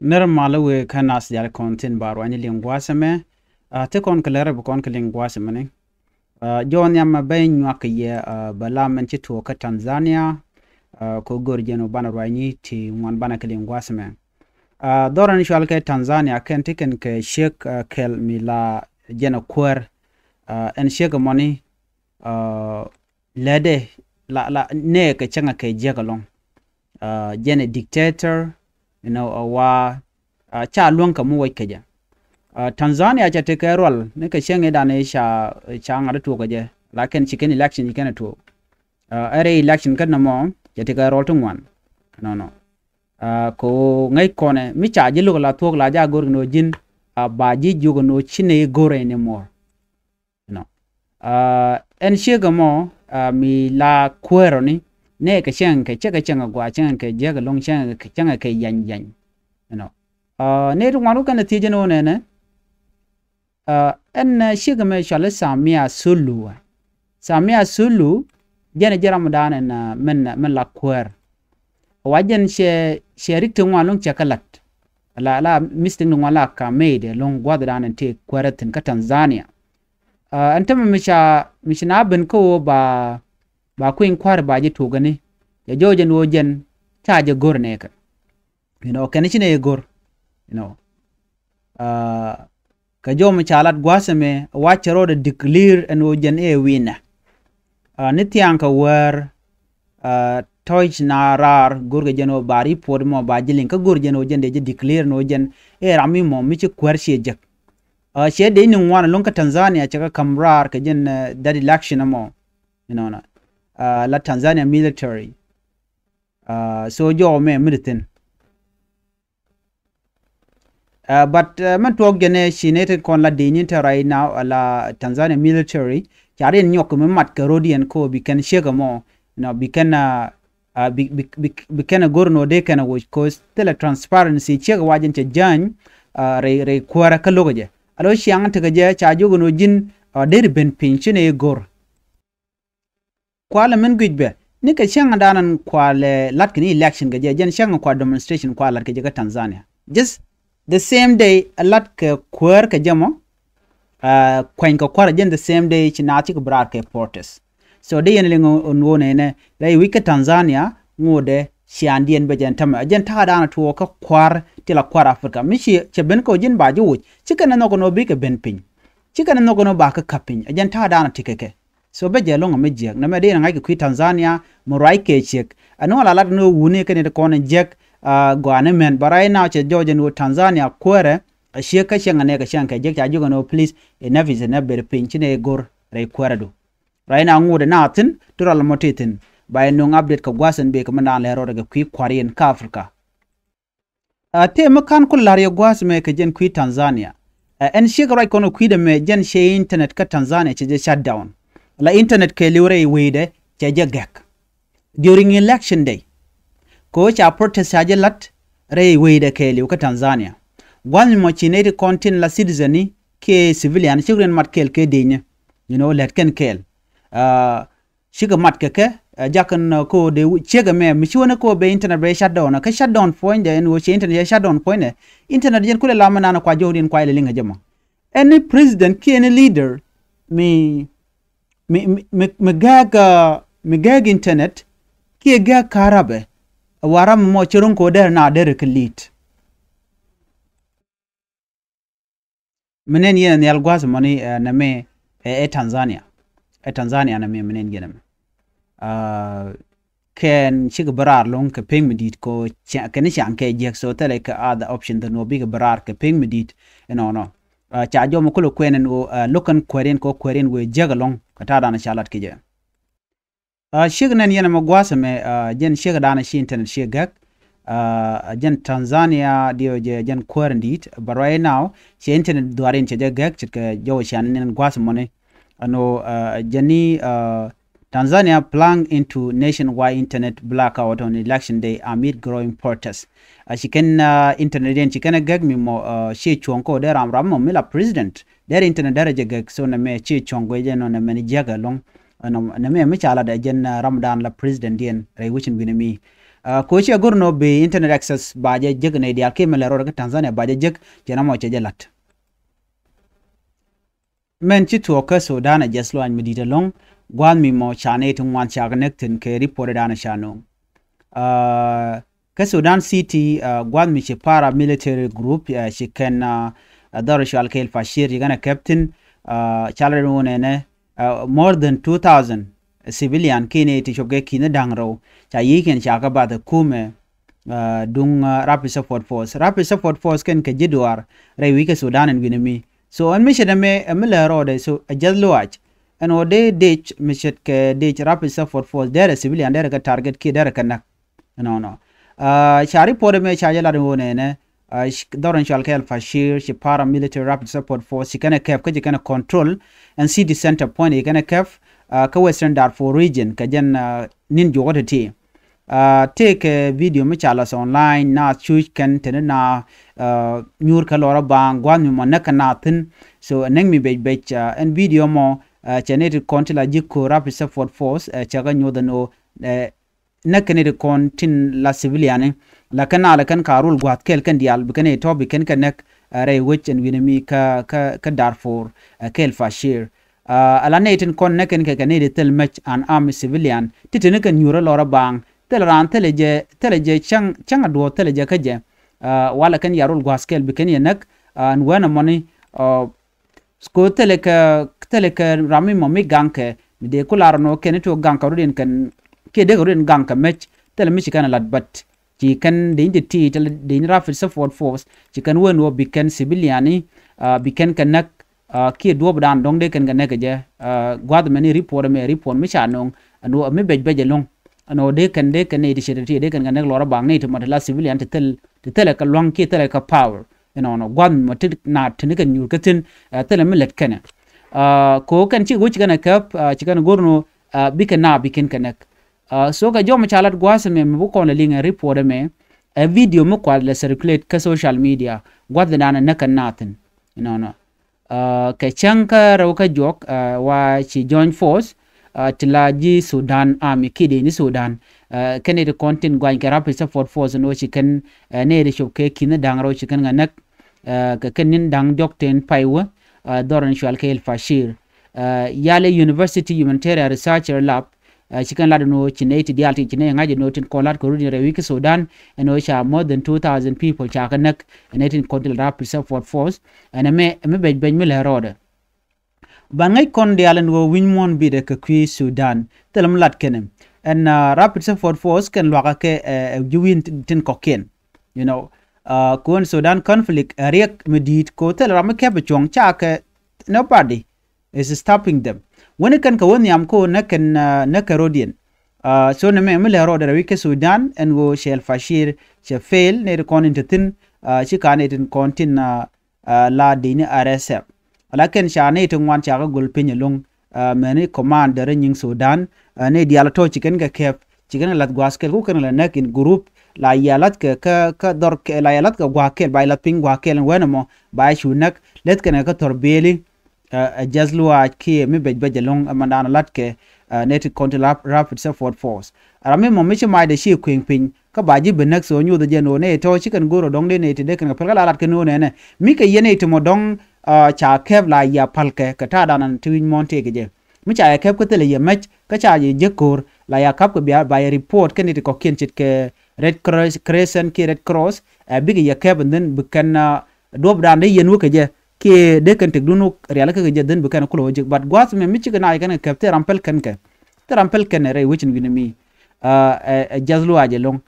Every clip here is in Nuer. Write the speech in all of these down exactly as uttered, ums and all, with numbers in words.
Nɛr malä wëë kä nath diaal kɔn tin ba ruany liŋ gua̱a̱th ɛmɛ. Aa, te kɔn kɛ lɛr bi kɔn kɛ liŋ gua̱a̱th ɛmɛ ni. Aa, jɔw nhiam mɛ ben nyuak kɛ yɛ, aa, bɛ la mɛn ci tuɔɔk kä Tanzania. Aa, kɛ go̱r jɛn wä banɛ ruany ni ti ŋuan banɛ kɛ liŋ gua̱a̱th ɛmɛ. Aa, dhɔr ɛn cual kɛ Tanzania kɛn ti kɛn kɛ ciek, aa, kɛl mi la jɛn ɛ kuäär. Aa, ɛn ciek ɛmɔ ni, aa, lɛdɛ la, la nɛ kɛ cäŋɛ kɛ jiäk ɛlɔŋ. Aa, jɛn ɛ dictator, you know, ɛ wa, aa, ca luäŋ kɛ mi wec kɛ jɛ. Aa, Tanzania cɛ tekɛ rual ni kɛ cäŋ i̱ dan i̱ ca, ca ŋa̱t i̱ tuɔɔk kɛ jɛ, lakin ci kɛn election ci kɛn ɛ tuɔɔk. Aa, ɛrɛ election kä nɔmɔ cɛ tekɛ rual ti ŋuan. Nɔnɔ. Aa, kɛ ɣöö ŋäc kɔnɛ mi ca ji̱ lo̱k la thuɔ̱k la ja go̱r kɛ ni ɣöö ji̱n, aa, ba ji̱ jiök kɛ ni ɣöö ci nɛ i̱ go̱r anymore. You know. Aa, ɛn ciek ɛmɔ, aa, mi la kuäärɔni nɛ kɛ cäŋ kɛ cäŋ kɛ cäŋ kɛ gua cäŋ kɛ jiäk ɛlɔŋ cäŋ kɛ cäŋ kɛ yany yany. You know. Aa, nɛ ti ŋuan wä kɛn ɛ thiec ɛn ɣöö nɛnɛ. Aa, ɛn, aa, ciek ɛmɛ cɔal i̱ Samia Suluhu. Samia Suluhu jɛn ɛ jɛ ram dan ɛn, aa, mɛn, aa, mɛn la kuäär. Wa jɛn cɛ, cɛ rik ti ŋuan lo̱ŋ cɛ kä lat. La, la mistake ni ŋuan la ka made lo̱ŋ gua̱th dan ɛn ti kuäär thi̱n kä Tanzania. Aa, ɛn tämɛ mi ca, mi ci na ben kä ɣöö ba, ba kui̱ny kua̱r ba ji̱ tuɔɔk ni. Cɛ jɔw jɛn ɣöö jɛn ca jɛ go̱r nɛɛkɛ. You know, kɛn ci nɛ yɛ go̱r. You know. Aa, kɛ jɔw mi ca lat gua̱a̱th ɛmɛ wa cɛ rɔɔdɛ declare ɛn ɣöö jɛn ɛ winner. Aa, ni thia̱a̱ŋ kɛ wäär, aa, tɔ̱c na raar go̱rkɛ jɛn ɣöö ba report mɔ ba ji̱ liŋ kä go̱r jɛn ɣöö jɛn dee jɛ declare ɛn ɣöö jɛn ɛ ram mi mɔ mi ci kuäär ciɛ jek. Aa, ciɛ dee ni ŋuan lo̱ŋ kä Tanzania cɛ kɛ ka̱m raar kɛ jɛn, aa, that election ɛmɔ. You know, na, aa, la Tanzania military. Aa, so jɔw mɛ mi di thi̱n. Aa, but, aa, mɛn tuɔɔk jɛn ɛ ci nɛ ti kɔn la di̱i̱ni te right now, aa, la Tanzania military ca riɛn nyɔk mi mat kɛ ro̱diɛn ko bi kɛn ciek ɛmɔ, you know, bi kɛn, aa, aa, bi, bi, bi, bi kɛn ɛ go̱r nɔ dee kɛn ɛ woc, 'cause thilɛ transparency ciek ɛ wa jɛn cɛ jäny, aa, rɛy, rɛy kuäärä kä lo̱kɛ jɛ. Alo ciaŋ tekɛ jɛ ca jiök ɛn ɣöö ji̱n, aa, deri ben piny ci nɛ i̱ go̱r. Kualɛ min guic bɛ ni kɛ cäŋ dan ɛn kualɛ lat kɛ ni election kɛ jɛ, jɛn cäŋ kua demonstration kua lat kɛ jɛ kä Tanzania. Just the same day ɛ lat kɛ kuäär kɛ jɛ mɔ, aa, kuany kɛ kua̱r jɛn the same day ci naath cikɛ bi raar kɛ protest. So dee yɛn liŋ ɛn ɣöö nɛnɛ rɛy wi̱c kä Tanzania ŋotdɛ ciaŋdiɛn bɛ jɛn tämɛ. Ɛ jɛn ta̱a̱ dan ɛ tuɔɔk kä kua̱r ti la kua̱r Africa. Mi ci cɛ ben kɛ ɣöö ji̱n ba ji̱ woc, ci kɛn ɛ nhɔk ɛn ɣöö bikɛ ben piny. Ci kɛn ɛ nhɔk ɛn ɣöö ba kä ka̱p piny. Ɛ jɛn ta̱a̱ dan ɛ ti kɛ kɛ. So bɛ jɛ lo̱ŋ mi jiäk. Nɛmɛ dee ni ŋa̱c kɛ kui̱ Tanzania mi ruac kɛ ciek. Ɛn ɣöö la lat ni ɣöö wuni kɛn it kɔn jiäk, aa, gɔaa ni mɛn. But right now cɛ jɔw jɛn ɣöö Tanzania kuäärɛ, aa, ciek kä cäŋ ɛnɛ kɛ cäŋ kɛ jiäk ca jiök ɛn ɣöö please, enough is enough, ber piny ci nɛ i̱ go̱r rɛy kuäärä du. Right now ŋotdɛ naath thi̱n ti rual mɔ ti thi̱n. Ba yɛ nöŋ update kɛ gua̱a̱th ɛn bek kɛ mɛn dan lɛr rɔɔdɛ kɛ kui̱ kua̱r yɛn kä Africa. Aa, tëë mi ka̱n ku la̱r yɛ gua̱a̱th mɛ kɛ jɛn kui̱ Tanzania. Aa, ɛn ciek ruac kɔn kɛ kui̱dɛ mɛ jɛn cɛ internet kä Tanzania cɛ jɛ shut down. La internet kɛɛliw rɛy wecdɛ cɛ jɛ gɛk. During election day. Kɛ ɣöö ca protest ca jɛ la̱t rɛy wecdɛ kɛɛliw kä Tanzania. Gua̱a̱th mɔ ci nɛy ti kɔn tin la citizen ni kiɛ civilian cikɛ riɛn mat kɛɛl kɛ dëëcni. You know, lät kɛn kɛɛl. Aa, cikɛ mat kɛ kɛ, ɛ, jakɛ nɔ kä ɣöö dee ciek ɛmɛ mi ci wä ni kä ɣöö bɛ internet bɛ shut down. Kä shut down puɔ̱nydɛ ɛn ɣöö ciɛ internet cɛ shut down puɔ̱nydɛ. Internet jɛn kulɛ la mi naan kua jɔwdiɛn kua ilɛ liŋ ɛ jɛ mɔ. Any president kiɛ any leader mi, mi, mi, mi, mi gɛɛk, ɛ, mi gɛɛk internet kiɛ gɛɛk ka̱rabɛ, ɛ, wa ram mɔ cɛ ro̱ŋ kɛ ɣöö derɛ na derɛ kɛ lead. Mi nɛn yɛn ɛ nhial gua̱a̱th mɔni, ɛ, nɛmɛ, ɛ, ɛ Tanzania. Ɛ Tanzania nɛmɛ mi nɛn yɛn ɛmɛ. Aa, kɛn cikɛ bi raar lo̱ŋ kɛ pek mi di̱i̱t kɛ ɣöö kɛn ni ca̱ŋ kɛ jiäk, so thilɛ kɛ other option than ɣöö bikɛ bi raar kɛ pek mi di̱i̱t. Ɛnɔnɔ. Aa, ca jɔm kulɛ kuɛn ɛn ɣöö, aa, lo̱k kɛn kuäär in kɛ ɣöö kuäär in wëë jiäk ɛlɔ̱ŋ kɛ ta̱a̱ dan ca lat kɛ jɛ. Aa, ciek nɛn yɛn ɛmɛ gua̱a̱th ɛmɛ, aa, jɛn ciek da̱a̱n ci internet ciek gäk. Aa, jɛn Tanzania diɔ jɛ jɛn kuäär in di̱i̱t. But right now, ci internet dhuaar in cɛ jɛ gäk ce̱tkɛ jɔw cian nɛn gua̱a̱th ɛmɔni. Ɛn ɣöö, aa, jɛn ni, aa, Tanzania plunge into nationwide internet blackout on election day amid growing protests. Aa, ci kɛn, aa, internet in ci kɛn ɛ gäk mi mɔ, aa, ci cuɔ̱ŋ kä ɣöö dee ram ram mɔ mi la president. Derɛ internet derɛ jɛ gäk, so nɛmɛ ci cuɔ̱ŋ guic jɛ nɔ nɛmɛ ni jiäk ɛlɔ̱ŋ. Ɛnɔ, nɛmɛ mi ca lat ɛ jɛn, ɛ, ramdan la presidentdiɛn rɛy wecin wi̱nɛ mi. Aa, ko ciɛ go̱r nɔ bi internet access ba jɛ jek nɛy diaal kiɛ mi lɛ rɔɔdɛ kä Tanzania ba jɛ jek, cɛ na mɔ cɛ jɛ lat. Mɛn ci tuɔɔk kä Sudan ɛ jɛth luany mi di̱i̱t ɛlɔ̱ŋ, gua̱a̱th mi mɔ ca nɛy ti ŋuan cakɛ näk thi̱n kɛ report dan ca nööŋ. Aa, kä Sudan City, aa, gua̱a̱th mi ci paramilitary group, aa, ci kɛn, aa, dhɔr cual kɛ Al Fashir ci kɛn ɛ kɛp thi̱n, aa, cal rɛn wun ɛnɛ, aa, more than two thousand civilian kiɛ nɛy ti cop kɛ ki̱n da̱ŋ rɛw ca yi̱i̱kiɛn ca kɛ bath ɛ kumɛ, aa, duŋ, aa, Rapid Support Force. Rapid Support Force kɛn kɛ ji̱ duaar rɛy wi̱c kɛ Sudan ɛn wi̱nɛ mi. So ɛn mi ce̱t ɛmɛ, ɛn mi lɛ rɔɔdɛ, so ɛ jɛth luaac. Ɛn ɣöö dee dec mi ce̱tkɛ dec Rapid Support Force derɛ civilian derɛ kɛ target kiɛ derɛ kɛ näk. Ɛnɔnɔ. Aa, ca report ɛmɛ ca jɛ lat ɛn ɣöö nɛnɛ, aa, dhɔr in cual kɛ Al Fashir, ci paramilitary Rapid Support Force ci kɛn ɛ kɛp kä ci kɛn ɛ control ɛn city center point ci kɛn ɛ kɛp, aa, kä Western Darfur region kɛ jɛn, aa, ni̱n juɔk kä ti̱ti̱. Aa, tëëkɛ video mi ca lath online, naath cuc kɛn teni naath, aa, nyuur kɛ lɔrä baaŋ, gua̱a̱th mi mɔ näk kɛ naath thi̱n. So ɛ näk mi bec bec, aa, ɛn video mɔ, aa, cɛ nɛy ti kɔn ti la ji̱ ko̱r Rapid Support Force, aa, cɛ kɛ nyoth ɛn ɣöö, aa, näk kɛ nɛy ti kɔn tin la civilian, la kɛn naath la kɛn ka rul gua̱a̱th kɛl kɛn diaal bi kɛn nɛy tɔ̱ bi kɛn kɛ näk, aa, rɛy wec ɛn wi̱nɛ mi kä, kä, kä Darfur, aa, kɛ Al Fashir. Aa, ala nɛy tin kɔn näk kɛn kɛ kɛ nɛy ti thil mec unarmed civilian ti teni kɛn nyuur ɛ lɔrä baaŋ. Thilɛ raan thilɛ jɛ, thilɛ jɛ cäŋ, cäŋ a duɔ̱ɔ̱r thilɛ jɛ kä jɛ. Aa, walɛ kɛn ya rul gua̱a̱th kɛl bi kɛn yɛ näk, aa, ɛn wänɛ mɔni, aa, ko thilɛ kɛ, thilɛ kɛ ram mi mɔ mi gaŋkɛ, mi dee ku lar nɔ kɛn ti wä gaŋkɛ rut in kɛn, kiɛ dee kɛ rut in gaŋkɛ mec, thilɛ mi ci kɛn a lat bät. Ci kɛn dee in ti ti, thilɛ dee in Rapid Support Force, ci kɛn wen wä bi kɛn civilian ni, aa, bi kɛn kɛ näk, aa, kiɛ duɔ̱ɔ̱p dan dɔ̱ŋ dee kɛn kɛ näk kɛ jɛ, aa, gua̱th mɛn i̱ report ɛmɛ, report mi ca nööŋ, ɛn ɣöö mi bec bec ɛlɔ̱ŋ. Ɛn ɣöö dee kɛn, dee kɛn nɛy ti ce̱t ti dee kɛn kɛ näk lɔrä baaŋ nɛy ti mɔ ti la civilian ti thil, ti thilɛ kɛ lua̱ŋ kiɛ thilɛ kɛ power. Ɛnɔnɔ gua̱th mɔ ti na teni kɛn nyuur kä thi̱n, aa, thilɛ mi lät kɛnɛ. Aa, ko kɛn ci wec kɛn ɛ käp, aa, ci kɛn go̱r nɔ, aa, bikɛ na bi kɛn kɛ näk. Aa, so kɛ jɔmɛ ca lat gua̱a̱th ɛmɛ mi bi kɔn lɛ liŋ ɛ report ɛmɛ, ɛ video mi kual lɛ circulate kä social media, gua̱th dan ɛ näk kɛn na thi̱n. Ɛnɔnɔ. Aa, kɛ cäŋ kä rɛw kä juɔk, aa, wa ci joint force, aa, ti la ji̱ Sudan Army kiɛ dee ni Sudan, aa, kɛn nɛy ti kɔn tin guany kɛ Rapid Support Force ni wä ci kɛn, aa, nɛy ti cop kɛ ki̱n da̱ŋ rɛw ci kɛn ŋa näk, aa, kɛ kɛn ni̱n da̱ŋ diɔ̱k tin pay wä, aa, dhɔr in cual kɛ Al Fashir. Aa, yalɛ University Humanitarian Research Lab, aa, ci kɛn lat ɛn ɣöö ci nɛy ti diaal ti ci nɛy ŋa̱c ɛn ɣöö tin kɔn lat kɛ rut in rɛy wi̱c kä Sudan, ɛn ɣöö ca more than two thousand people ca kɛ näk, ɛn nɛy tin kɔn ti la Rapid Support Force, ɛn ɛmɛ, ɛmɛ bec bec mi lɛ rɔɔdɛ. Ban ŋäc kɔn diaal ɛn ɣöö wi̱ny muɔ̱ɔ̱n bitdɛ kɛ kui̱ Sudan, thilɛ mi lat kɛnɛ. Ɛn, aa, Rapid Support Force kɛn luakä kɛ, ɛ, ɛ, ji̱ wi̱i̱n tin, tin kɔ̱kiɛn. You know, aa, kuɔn Sudan conflict, ɛ, riɛk mi di̱i̱t, ko thilɛ ram mi kɛp ɛ cuɔ̱ŋ ca kɛ nobody is stopping them. Wen kɛn kɛ wä nhiam ko nɛ kɛn, aa, nɛ kɛ rodiɛn. Aa, so nɛ mɛ mi lɛ rɔɔdɛ rɛy wi̱c kɛ Sudan ɛn ɣöö cɛ Al Fashir cɛ fail nɛy ti kɔn in te thi̱n, aa, ci ka nɛy tin kɔn tin, aa, aa, la dee ni R S F. Ala kɛn ca nɛy ti ŋuan ca kɛ gol piny ɛlɔ̱ŋ, aa, mɛni commander nyiŋ Sudan, aa, nɛy diaal tɔ̱ ci kɛn kɛ kɛp, ci kɛn kɛ lath gua̱a̱th kɛl ku kɛn kɛ la näk in group, la yia lath kɛ kä, kä dhɔr kɛ, la yia lath kɛ gua̱a̱th kɛl, ba yia lath piny gua̱a̱th kɛl ɛn wänɛ mɔ, ba yia cu näk, leth kɛn kɛ kä thɔr biɛli, ɛ, ɛ jɛth luaac kiɛ mi bec bec ɛlɔ̱ŋ ɛmɛndan ɛ latkɛ, ɛ, nɛy ti kɔn ti la Rapid Support Force. Ram mi mɔ mi ci macdɛ ci kuëŋ piny kä ba ji̱ bi näk thok nyoth ɛ jɛn ɣöö nɛy tɔ̱ ci kɛn go̱r ɛ dɔ̱ŋ dee nɛy ti dee kɛn kɛ päl kä la lat kɛn ɣöö nɛnɛ. Mi kɛ yɛn nɛy ti mɔ dɔ̱ŋ, ɛ, ca kɛp la yia pa̱lkɛ kɛ ta̱a̱dan ti wi̱c muɔ̱ɔ̱n tëëkɛ jɛ. Mi ca yɛ kɛp kä thilɛ yɛ mɛc kä ca yɛ jek ko̱r la yɛ ka̱p kɛ bia ba yɛ report kɛn nɛy ti kɔ̱kiɛn ce̱tkɛ Red Cross, Crescent kiɛ Red Cross, ɛ, bikɛ yɛ kɛp and then bi kɛn, ɛ, duɔ̱pdan dee yɛn wä kɛ jɛ kiɛ dee kɛn tëkdun wä rialikä kɛ jɛ dhän bi kɛn kulɛ wä jek. But gua̱a̱th mɛ mi cikɛ naath kɛn kɛ kɛp thil ram päl kɛn kɛ, thil ram päl kɛn ɛ rɛy wecin wi̱nɛ mi, ɛ, ɛ, ɛ jɛth luaac ɛlɔ̱ŋ.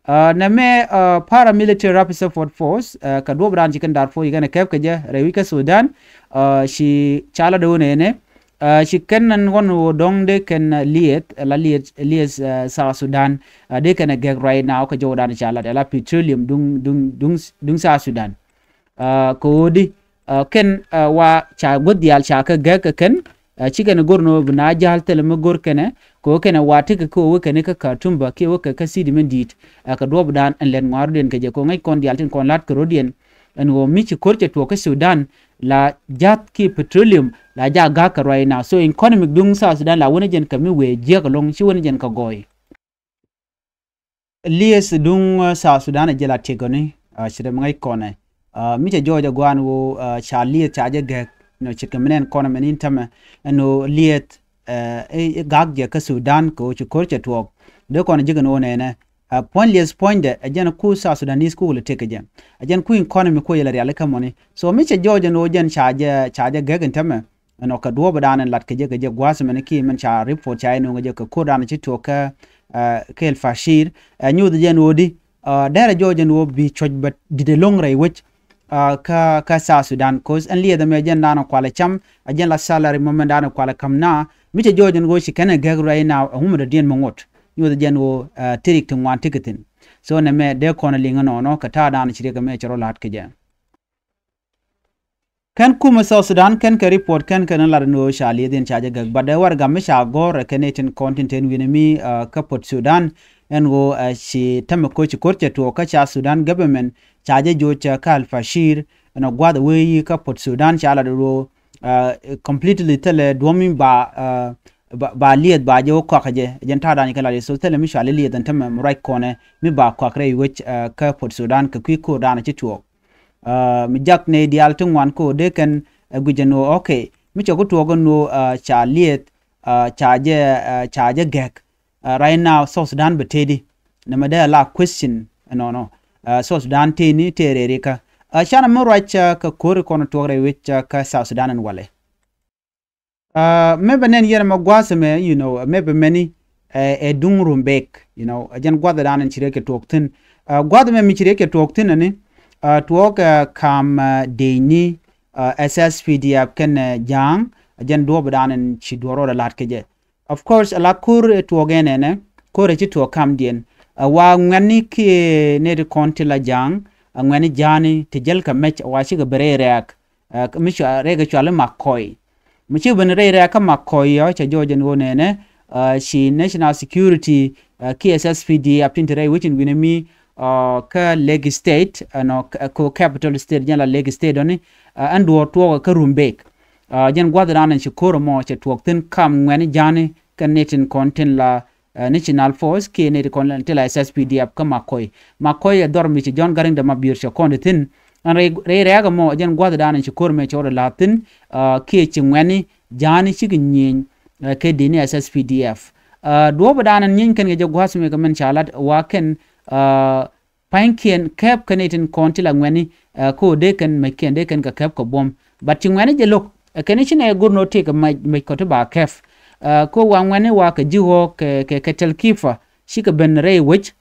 Ɛ, nɛ mɛ, ɛ, Paramilitary Rapid Support Force, ɛ, kɛ duɔ̱pdan ci kɛn Darfur ci kɛn ɛ kɛp kɛ jɛ rɛy wi̱c kä Sudan, ɛ, ci ca la dee wä nɛnɛ, ɛ, ci kɛn ɛn ɣɔn wä dɔ̱ŋ dee kɛn, ɛ, lieth, ɛ, la lieth, lieth, ɛ, South Sudan, ɛ, dee kɛn ɛ gɛk right now kɛ jɔwdan ca la dee la petroleum duŋ, duŋ, duŋ, duŋ South Sudan. Ɛ, kɛ ɣöö di, ɛ, kɛn, ɛ, wa ca guäth diaal ca kɛ gɛk kɛ kɛn, ɛ, ci kɛn go̱r ni ɣöö bi na ja̱l thilɛ mi go̱r kɛnɛ, kɛ ɣöö kɛnɛ wa tekɛ kɛ ɣöö wä kɛn kä Khartoum bä kiɛ wä kɛ kä city min di̱i̱t, ɛ, kɛ duɔ̱ɔ̱pdan ɛn lɛt ŋɔaarɔdiɛn kɛ jɛ kɛ ɣöö ŋäc kɔn diaal tin kɔn la̱t kɛ rɔ̱diɛn. Ɛn ɣöö mi ci ko̱r cɛ tuɔɔk kä Sudan la ja̱th kiɛ petroleum la ja̱ ga̱k kɛ right now. So economic duŋ South Sudan la wänä jɛn kɛ mi wëë jiäk ɛlɔ̱ŋ ci wänä jɛn kɛ gɔɔy. Lieth duŋ, uh, South Sudan ɛ jɛ la tiɛkɔni, uh, ci rɛ mi ŋäc kɔnɛ. Uh, mi cɛ jɔɔc ɛ guan ɣöö, uh, ca lieth ca jɛ gɛk, you know, ce̱tkɛ mi nɛn kɔnɛ mɛn in tämɛ, ɛn ɣöö lieth, uh, i̱, i̱ gak jɛ kä Sudan kɛ ɣöö ci ko̱r cɛ tuɔɔk. Dee kɔn ji̱ kɛn ɣöö nɛnɛ, uh, puɔ̱ny lieth puɔ̱nydɛ, ɛ jɛn ku South Sudanese ku lɛ tëk kɛ jɛ. Ɛ jɛn ku economy ku yɛ lɛ rialikä mɔni. So mi cɛ jɔɔc ɛn ɣöö jɛn ca jɛ, ca jɛ gɛk in tämɛ, ɛnɔ kɛ duɔ̱ɔ̱p dan in lat kɛ jɛ, kɛ jɛ gua̱a̱th mɛn ki mɛn ca report ca inɔ kɛ jɛ kɛ ko̱r dan ci tuɔɔk kä, uh, kä El Fasher. Uh, nyuuth jɛn ɣöö di, uh, derɛ jɔɔc jɛn ɣöö bi cuɔ̱c bɛ di̱t ɛlɔ̱ŋ rɛy wec, uh, kä, kä South Sudan. Cause ɛn lieth ɛmɛ jɛn dan kualɛ cam, ɛ jɛn la salary mɔ mɛn dan kualɛ ka̱m na, mi cɛ jɔɔc jɛn ɣöö ci kɛn ɛ gɛk right now, ɛ wumɛ dɔ̱diɛn mi ŋot. Nyuuth jɛn ɣöö, uh, tirik ti ŋuan ti kɛ thi̱n. So nɛmɛ dee kɔn liŋ ɛnɔnɔ, kɛ ta̱a̱ dan ci riɛk ɛmɛ cɛ rɔ la̱t kɛ jɛ. Kɛn kumɛ South Sudan kɛn kɛ report kɛn kɛn lat ni ɣöö ca lieth in ca jɛ gäk, but dee warɛgak mi ca gɔ̱r ɛ kɛn itin kɔn tin ten wi̱ni mi, uh, kä Port Sudan. Ɛn ɣöö, uh, ci tämɛ ko̱ ci ko̱r cɛ tuɔɔk kä ca Sudan government ca jɛ joc, uh, kä Al Fasher. Ɛn ɔ gua̱th ɛ wee yi kä Port Sudan ca lat ɣöö, uh, completely thilɛ duɔ̱mi ba, uh, ba, ba lieth ba jɛ wä kɔak kɛ jɛ. Jɛn ta̱a̱ dan kɛ lat i̱ so thilɛ mi ca lieth in tämɛ mi ruac kɔnɛ mi ba kɔak rɛy wec, uh, kä Port Sudan kɛ kui̱ ko̱r dan ci tuɔɔk. Uh, mi jak nɛy diaal ti ŋuan ko dee kɛn, uh, guic ɛn ɣöö, okay, mi cɛ ku tuɔɔk ɛn ɣöö, uh, ca lieth, uh, ca jɛ, uh, ca jɛ gɛk. Uh, right now South Sudan bɛ tëëdi. Nɛmɛ dee a la question ɛnɔnɔ. Uh, South Sudan tëëni tëë rɛɛri kä. Uh, canɛ mi ruac, uh, kɛ ko̱ri kɔn tuɔɔk rɛy wec, uh, kä South Sudan ɛn walɛ. Uh, mëë bɛ nɛn yɛn ɛmɛ gua̱a̱th ɛmɛ, you know, mëë bɛ mɛni, uh, ɛ duŋ Rumbek, you know, ɛ jɛn gua̱a̱th dan ɛn ci riɛk kɛ tuɔɔk thi̱n. Uh, gua̱a̱th ɛmɛ mi ci riɛk kɛ tuɔɔk thi̱n ɛni, uh, tuɔɔk, uh, ka̱m, uh, dëëcni, uh, S S P D F kɛnɛ, uh, Ja̱a̱ŋ, ɛ jɛn duɔ̱ɔ̱p dan ɛn ci duɔ̱ɔ̱r rɔɔdɛ la̱t kɛ jɛ. Of course, ala ko̱r ɛ tuɔɔk ɛn ɛnɛ, ko̱r ɛ ci tuɔɔk kamdiɛn. Uh, wa ŋuɛ̈tni kiɛ nɛy ti kɔn ti la Ja̱a̱ŋ, uh, ŋuɛ̈tni Ja̱a̱ni ti jäl kɛ mec, wa cikɛ ben rɛy rɛ̈ɛ̈k. Uh, mi cua rɛy kɛ cual i̱ Makɔy. Mi ci ben rɛy rɛ̈ɛ̈k kä Makɔy ɔ, cɛ jɔɔc ɛn ɣöö nɛnɛ, uh, ci National Security, uh, kiɛ S S P D F tin te rɛy wec in wi̱ni mi, uh, kä Lake State, uh, ɛnɔ, uh, ko capital state, jɛn la Lake State ɔni, uh, ɛn duɔ̱ɔ̱r tuɔɔk kä Rumbek. Uh, jɛn gua̱th dan ɛn ci ko̱r ɛmɔ cɛ tuɔɔk thi̱n ka̱m ŋuɛ̈tni Ja̱a̱ni kɛn nɛy tin kɔn tin la, uh, National Force kiɛ nɛy ti kɔn ti la S S P D F kä Makɔy. Makɔy ɛ dhɔr mi ci John Garang de Mabior cɛ kɔn ti thi̱n. Ɛn rɛy, rɛy rɛ̈ɛ̈k ɛmɔ, jɛn gua̱th dan ɛn ci ko̱r ɛmɛ cɛ rɔ la̱a̱th thi̱n, uh, kiɛ ci ŋuɛ̈tni Ja̱a̱ni cikɛ nyieny, uh, kɛ dëëcni S S P D F. Uh, duɔ̱ɔ̱p dan ɛn nyieny kɛn kɛ jɛ gua̱a̱th mi kɛ mɛn ca lat wa kɛn, uh, pa̱nykiɛn kɛp kɛn itin kɔn ti la ŋuɛ̈tni, uh, ko dee kɛn mɛckiɛn dee kɛn kɛ kɛp kɛ buɔ̱m. But ci ŋuɛ̈tni jɛ lo̱k, uh, kɛn ici nɛ go̱r nɔ tëëkɛ mɛc, mɛc kɔ ti ba kɛp. Uh, ko wa ŋuɛ̈tni wa kɛ ji̱ ɣɔ̱ɔ̱k kɛ, kɛ, kɛ Tɛl Kifa, cikɛ ben rɛy wec,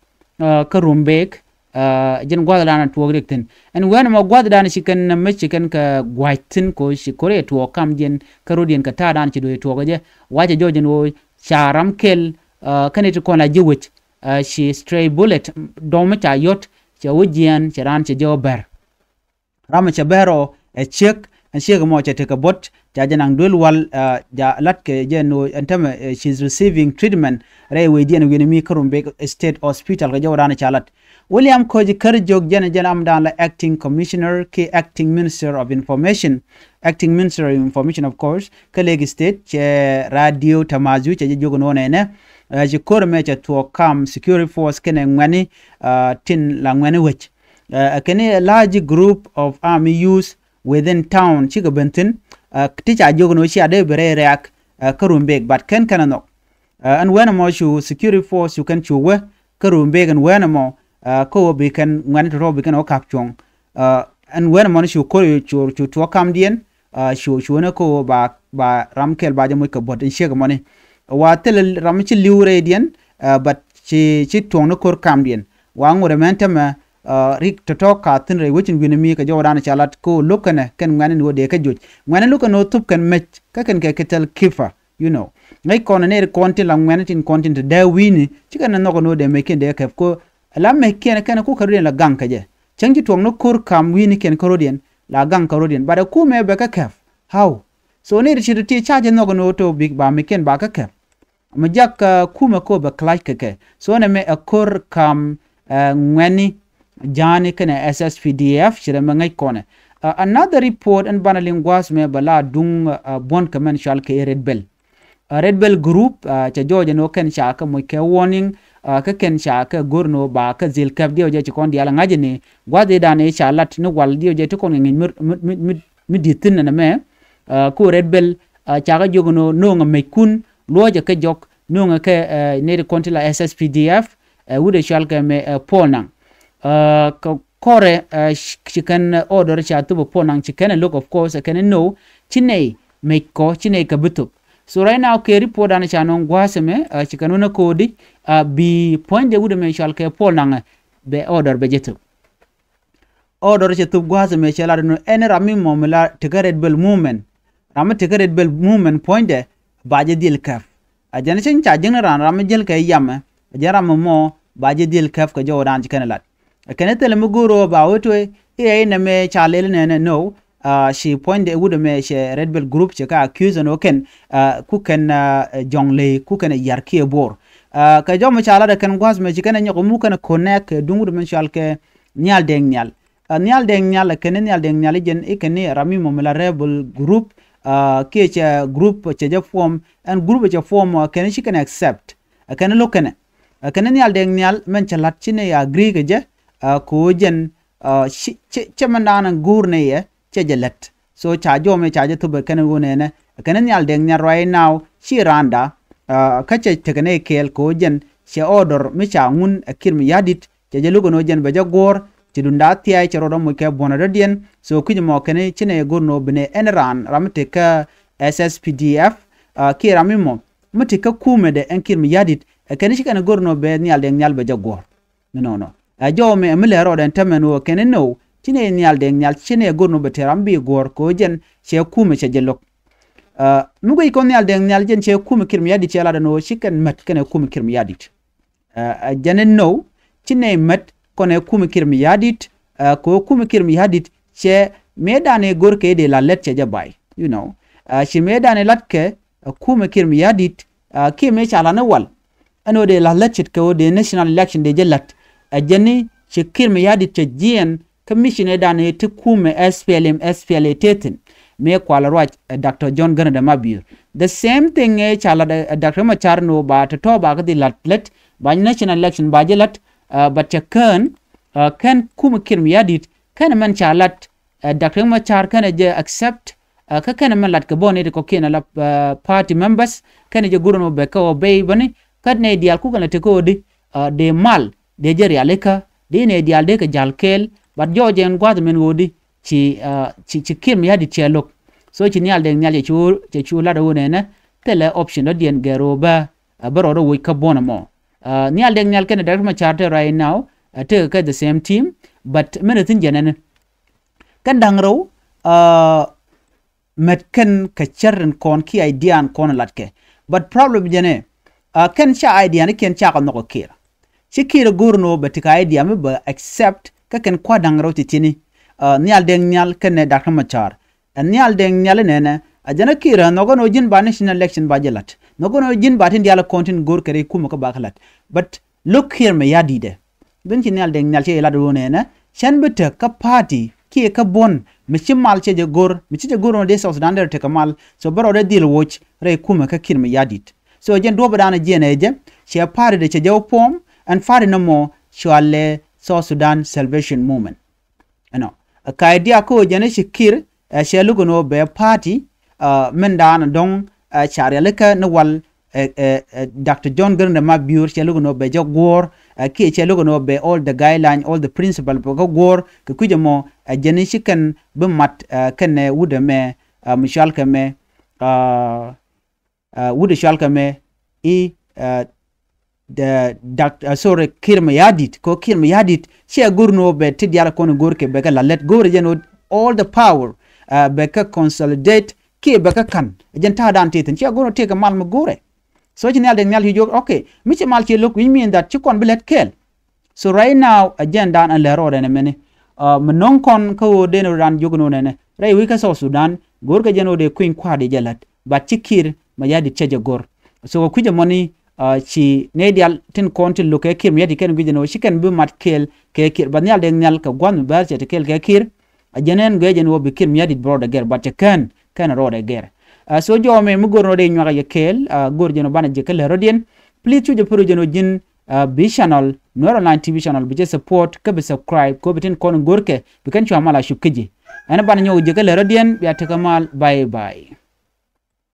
uh, kä Rumbek, uh, jɛn gua̱th dan tuɔɔk riɛk thi̱n. Ɛn wɛn ɛmɔ gua̱th dan ci kɛn mec ci kɛn kɛ gua̱c thi̱n ko ci ko̱r ɛ tuɔɔk kamdiɛn kä rɔ̱diɛn kɛ ta̱a̱ dan ci do̱c tuɔɔk jɛ. Wa cɛ jɔɔc ɛn ɣöö ca ram kɛl, uh, kɛn itin kɔn la ji̱ wec, uh, ci stray bullet, dɔ̱ŋ mi ca yɔ̱t, cɛ wä jiɛɛn, cɛ raan cɛ jɛ wä bɛr. Ram cɛ bɛr ɔ ɛ ciek, ɛn ciek mɔ cɛ tekɛ buɔ̱t, ca jɛ naŋ duel wal, uh, ja lat kɛ jɛ ɛn ɣöö ɛn tämɛ, uh, she's receiving treatment rɛy wecdiɛn wi̱ni mi kä Rumbek State Hospital kɛ jɔwdan ca lat. William Koch Kärjok jɛn, jɛn amdan la acting commissioner kiɛ acting minister of information, acting minister of information of course, kä Lake State, cɛ Radio Tamazu cɛ jɛ jiök ɛn ɣöö nɛnɛ, uh, ci ko̱r ɛmɛ cɛ tuɔɔk ka̱m security force kɛnɛ ŋuɛ̈tni, uh, tin la ŋuɛ̈tni wec. Uh, kɛn a large group of army youth within town cikɛ ben thi̱n, uh, ti ca jiök ɛn ɣöö cia dee ben rɛy rɛ̈ɛ̈k, uh, kä Rumbek, but kɛn kɛn ɛ nhɔk. Uh, ɛn wɛn ɛmɔ cu security force cu kɛn cu wä kä Rumbek ɛn wɛn ɛmɔ, uh, kä ɣöö bi kɛn ŋuɛ̈tni tɔ̱tɔ̱ bi kɛn ɣöö ka̱p cuɔ̱ŋ. Uh, ɛn wɛn ɛmɔ ni cu ko̱r cu, cu tuɔɔk kamdiɛn, uh, cu, cu ni kä ɣöö ba, ba ram kɛl ba jɛ moc kɛ buɔ̱t in ciek ɛmɔni. Wa thilɛ ram ci li̱w rɛydiɛn, uh, but ci, ci tuɔɔk ni ko̱r kamdiɛn. Wa ŋot ɛmɛn tämɛ, uh, rik tɔ̱tɔ̱ ka thi̱n rɛy wec in wi̱ni mi kɛ jɔwdan ca lat ko lo̱k kɛnɛ kɛn ŋuɛ̈tni ni ɣöö dee kä joc. Ŋuɛ̈tni lo̱k kɛn ɣöö thup kɛn mec kä kɛn kɛ kɛ Tɛl Kifa, you know. Ŋäc kɔn ɛ nɛy ti kɔn tin la ŋuɛ̈tni tin kɔn tin te dee wi̱i̱ni, ci kɛn ɛ nhɔk ɛn ɣöö dee mec kɛn dee kɛp ko la mec kɛn kɛn ku kä rɔ̱diɛn la gaŋ kɛ jɛ. Cäŋ ci tuɔɔk ni ko̱r ka̱m wi̱i̱ni kɛn kä rɔ̱diɛn, la gaŋ kä rɔ̱diɛn. But ɛ kumɛ bɛ kä kɛp. How? So nɛy ti ti ti ca jɛ nhɔk ɛn ɣöö to bik ba mec kɛn ba kä kɛp. Mi jak, uh, kumɛ ko bɛ clash kɛ kɛ. So nɛmɛ ɛ ko̱r ka̱m, uh, ŋuɛ̈tni Ja̱a̱ni kɛnɛ S S P D F ci rɛ mɛ ŋäc kɔnɛ. Uh, another report ɛn banɛ liŋ gua̱a̱th mɛ bɛ la duŋ, uh, buɔ̱n kɛ mɛn cual kɛ Red Belt. Uh, Red Belt group, uh, cɛ jɔɔc ɛn ɣöö kɛn ca kɛ moc kɛ warning, Kä kɛn ca kɛ go̱r ni ɣöö ba kä dhil käp diɛw jɛ ci kɔn diaal ɛ ŋa̱c ni gua̱th i̱ dan i̱ ca lat ni wal diɛw jɛ ti kɔn kɛ ŋi̱c mi, mi, mi, mi, mi di̱t thi̱n nɛnɛ mɛ. Kä Red Belt ca kɛ jiök ni ɣöö no̱o̱ŋɛ mec kun luɔ̱ɔ̱cɛ kɛ jɔk no̱o̱ŋɛ kɛ nɛy ti kɔn ti la S S P D F, wut ɛ cɔal kɛ mɛ Paul Nang. Kä kɔrɛ ci kɛn order ca thop ɛ Paul Nang ci kɛn ɛ lo̱k, of course ɛ kɛn ɛ no̱o̱ ci nɛy mec kɔ ci nɛy kɛ bi thop. So right now kɛ report dan ca nɔŋ gua̱a̱th ɛmɛ ci kɛn wä nä ko̱o̱di bi puɔ̱nydɛ wut ɛmɛ cɔal kɛ Paul Nang bɛ order bɛ jɛ thop. Order cɛ thop gua̱a̱th ɛmɛ cɛ lat ɛn ɛn ram mi mɔ mi la tekä Red Belt movement. Ram mi tekä Red Belt movement puɔ̱nydɛ ba jɛ dhil käp. A jɛn cäŋ ca jiäkni raan ram mi jäl kɛ yamɛ a jɛn ram mi mɔ ba jɛ dhil käp kɛ jɔwdan ci kɛn lat. Kɛn thilɛ mi go̱o̱r ɣöö ba wee tuee i̱ ɛ inɛ mëë ca lɛl inɛnɛ no̱o̱. Ci puɔ̱nydɛ wut ɛmɛ cɛ Red Belt group cɛ kɛ accuse ɛn ɣöö kɛn ku kɛn jɔ̱ŋ ley ku kɛn yar kiɛ bo̱o̱r. Kɛ jɔw mi ca lat ɛ kɛn gua̱a̱th mɛ ci kɛn ɛ nyɔk mi kɛn ɛ connect kɛ duŋ wut ɛmɛ cɔal kɛ Nhial Deng Nhial. Nhial Deng Nhial ɛ kɛn ni Nhial Deng Nhial i̱ jɛn i̱ kɛn ni ram mi mɔ mi la rebel group kiɛ cɛ group cɛ jɛ form. Ɛn group cɛ form kɛn ci kɛn accept. Ɛ kɛn lo̱k kɛnɛ ɛ kɛn ni Nhial Deng Nhial mɛn cɛ la̱t ci ni agree kɛ jɛ. Kɛ ɣöö jɛn cɛ mɛn daanɛ go̱o̱r ni yɛ cɛ jɛ lät. So ca jɔmɛ ca jɛ thop ɛ kɛn ɣöö nɛnɛ ɛ kɛn ni Nhial Deng Nhial right now ci randa kä cɛ tekɛ ni kɛɛl kɛ ɣöö jɛn cɛ order mi ca ŋun ɛ Kiir Mayardit cɛ jɛ lo̱k ɛn ɣöö jɛn bɛ jɛ guɔ̱ɔ̱r. Ci duŋda thia̱a̱c cɛ rɔɔdɛ moc kɛ buɔ̱nɛ dɔ̱diɛn. So kui̱c mɔ kɛn ci nɛ go̱r nɔ bi nɛ ɛn raan ram mi te kä S S P D F kiɛ ram mi mɔ mi te kä kumɛdɛ ɛn Kiir Mayardit. Ɛ kɛn ci kɛn go̱r nɔ bɛ Nhial Deng Nhial bɛ jɛ guɔ̱ɔ̱r. Mi nɔnɔ ɛ jɔw mɛ mi lɛ rɔɔdɛ ɛn tämɛn ɣöö kɛn nɔ ci nɛ Nhial Deng Nhial ci nɛ go̱r nɔ bɛ te ram bi guɔ̱ɔ̱r kɛ ɣöö jɛn cɛ kumɛ cɛ jɛ lo̱k. Mi guic kɔn Nhial Deng Nhial jɛn cɛ kumɛ Kiir Mayardit cɛ lat ɛn ɣöö ci kɛn mät kɛn ɛ kumɛ Kiir Mayardit. Ɛ jɛn in now ci nɛ mät kɔn ɛ kumɛ Kiir Mayardit. Kɛ ɣöö kumɛ Kiir Mayardit cɛ mëëdan ɛ go̱r kɛ dee la lät cɛ jɛ bay, you know. Ci mëëdan ɛ la̱t kɛ kumɛ Kiir Mayardit kiɛ mëë ca la̱t ni wal ɛn ɣöö dee la lät ce̱tkɛ ɣöö dee national election dee jɛ la̱t. Ɛ jɛn ni ci Kiir Mayardit cɛ jiɛɛn kä mission ëëdan ëë ti kumɛ S P L M, S P L A tethin mëë kual ruac ɛ Doctor John Garang de Mabior. The same thing ëë ca lat ɛ Doctor Machar ni ɣöö ba tɔ̱tɔ̱ ba kä dhil la̱t lät ba national election ba jɛ la̱t. But cɛ kään kɛn kumɛ Kiir Mayardit kɛn mɛn ca lat ɛ Doctor Machar kɛn jɛ accept. Kä kɛn mɛn lat kɛ bä ni ti kɔ̱kiɛn ala party members kɛn jɛ go̱r ni ɣöö bɛ kä obey bä ni kä nɛ diaal kukɛn la te kä ɣöö di dee mal dee jɛ rialikä dee nɛ diaal dee kɛ ja̱l kɛɛl. But jɔɔc ɛn gua̱th mɛn ɣöö di ci ci ci Kiir Mayardit cɛ lo̱k. So ci Nhial Deng Nhial cɛ cu cɛ cu lat ɣöö nɛnɛ thilɛ option dɔ̱diɛn gɛr ɣöö bä bä rɔɔdɛ woc kä buɔ̱n ɛmɔ. Nhial Deng Nhial kɛn Doctor Machar te right now tekɛ kɛ the same team. But mɛn ɛ thi̱n jɛn ɛn kɛn da̱ŋ rɛw mät kɛn kɛ cär in kɔn ki idea in kɔn in latkɛ. But problem jɛn ɛ kɛn ca idea ni kiɛn cakɔ nhɔk ɛ Kiir. Ci Kiir ɛ go̱r ni ɣöö bɛ ti kɛ idea mi bɛ accept kä kɛn kua̱r da̱ŋ rɛw ti thi̱ni. Nhial Deng Nhial kɛnɛ Doctor Machar. Ɛ Nhial Deng Nhial inɛnɛ a jɛn ɛ Kiir ɛ nhɔk ɛn ɣöö ji̱n ba national election ba jɛ la̱t, nhɔk ɛn ɣöö ji̱n ba tin diaal ɛ kɔn tin go̱r kɛ rɛy kumɛ kä ba kɛ la̱t. But lo̱k Kiir Mayardit ɛ Bin ci Nhial Deng Nhial cɛ ilat wun ɛnɛ cɛn bi tek kä party kiɛ kä buɔ̱n mi ci mal cɛ jɛ go̱r mi ci jɛ go̱r wun dee South Sudan dee tekɛ mal. So bä rɔɔdɛ dhil woc rɛy kumɛ kä Kiir Mayardit. So jɛn duɔ̱p dan jiɛn ɛ jɛ cɛ party dee cɛ jɛ wä puɔm ɛn party nɔmɔ cualɛ South Sudan Salvation Movement. Ɛnɔ ɛ ka idea kä wä jɛn ɛ ci Kiir ɛ cɛ luk ɛn wä bɛ party. Min dan dɔ̱ŋ ɛ ca rialikä ni wal Doctor John Garang de Mabior cɛ luk ni wä bɛ jɛ guɔ̱ɔ̱r kiɛ cɛ luk ni wä bɛ all the guideline, all the principle bɛ kä guɔ̱ɔ̱r kɛ kui̱c ɛmɔ. Ɛ jɛn i̱ ci kɛn bi mat kɛnɛ wut ɛmɛ mi cual kɛ mɛ wut ɛ cual kɛ mɛ i̱ Doctor, sorry, Kiir Mayardit. Kɛ Kiir Mayardit cɛ go̱r ni wä bɛ ti diaal kɔn go̱r kɛ bɛ kɛ la lät go̱r jɛn wä all the power bɛ kɛ consolidate kiɛ bɛ kä ka̱n. Ɛ jɛn ta̱a̱ dan tëë thi̱n ciɛ go̱r ɔ tëë kɛ mal mi go̱rɛ. So ci Nhial Deng Nhial ci jiök, okay, mi ci mal ci lo̱k, which mean that ci kɔn bi lät kɛɛl. So right now ɛ jɛn dan ɛn lɛ rɔɔdɛ nɛ mɛni mi no̱ŋ kɔn kä ɣöö den rɔɔdan jiök ni wä nɛnɛ rɛy wi̱c kä South Sudan go̱r kɛ jɛn wä dee kui̱ny kua̱r di jɛ lät. But ci Kiir Mayardit cɛ jɛ go̱r. So kɛ kui̱c ɛmɔni ci nɛy diaal tin kɔn tin lo̱k kɛ Kiir Mayardit kɛn gui̱c ɛn wä ci kɛn bi mat kɛɛl kɛ Kiir. But Nhial Deng Nhial kɛ gua̱th mi bäär cɛ ti kɛɛl kɛ Kiir. A jɛn ɛn gɛ jɛn wä bi Kiir Mayardit bi rɔɔdɛ gɛr, but cɛ kɛn kɛn rɔɔdɛ gɛr. So jɔmɛ mi go̱r nɔ dee nyuak a yɛ kɛɛl go̱r jɛn wä banɛ jɛ kä lɛ rɔɔdiɛn. Please cu jɛ pär wä jɛn wä ji̱n bi channel, Nuer Online T V channel, bi jɛ support kä bi subscribe kɛ ɣöö bi tin kɔn in görkɛ bi kɛn cua mal a cop kä ji̱. Ɛn banɛ nyɔk ji̱ kä lärä diɛn, bia tekɛ mal, bye bye.